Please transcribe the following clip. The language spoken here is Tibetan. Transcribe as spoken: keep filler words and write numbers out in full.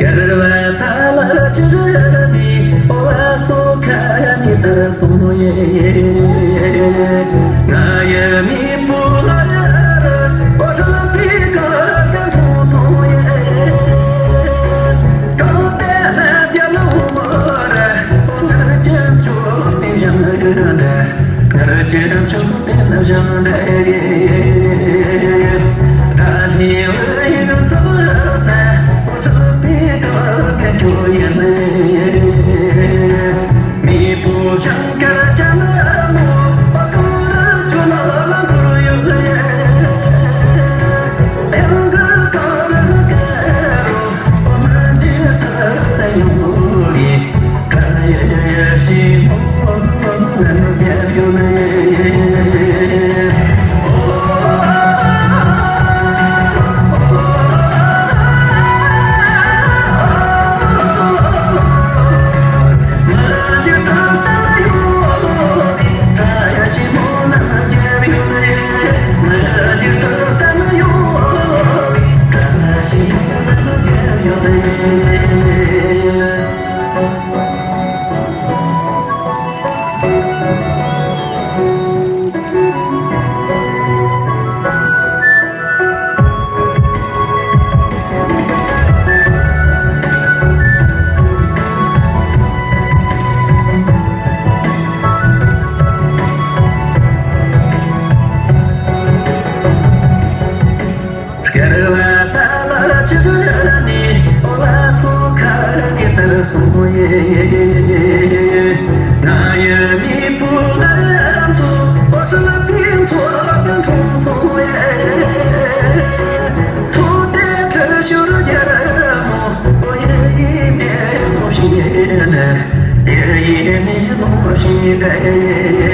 སྐལ་བ་ས་ལ་ཅི་ར་ནི་འོ་བ་སོ་ཁ་ནི་ད་སོང་ཡེ། ང་ཡི་མི་བུ་ལ་ཡ་ར་འོ་ཤ་པི་ཀ་ཀ་སོང་སོང་ཡེ། གང་ལྟར་ན་རྒྱ་ལོ་མོ་ར་འོ་ན་ཅི་ཆོ་དེ་ཡང་ར་འདྲ། སྐལ་བ་ས་ལ་ཆི་གི་ནི་འོ་བ་སོ་ཁ་གི་ཏར་སོང་ཡེ། ང་ཡི་མི་བུ་ལ་ཚོ་འོ་ས་ལ་པིན་ཚོ་གི་འཁྲུངས་སོང་ཡེ། ཚོ་དེ་ཁྲི་ཤུར་རྒྱལ་མོ་འོ་ཡེ་ཡི་མེ་མོ་ཤི་ཡེ་ནི་ཡེ་ཡི་མེ་མོ་ཤི་འདྲ་ཡེ།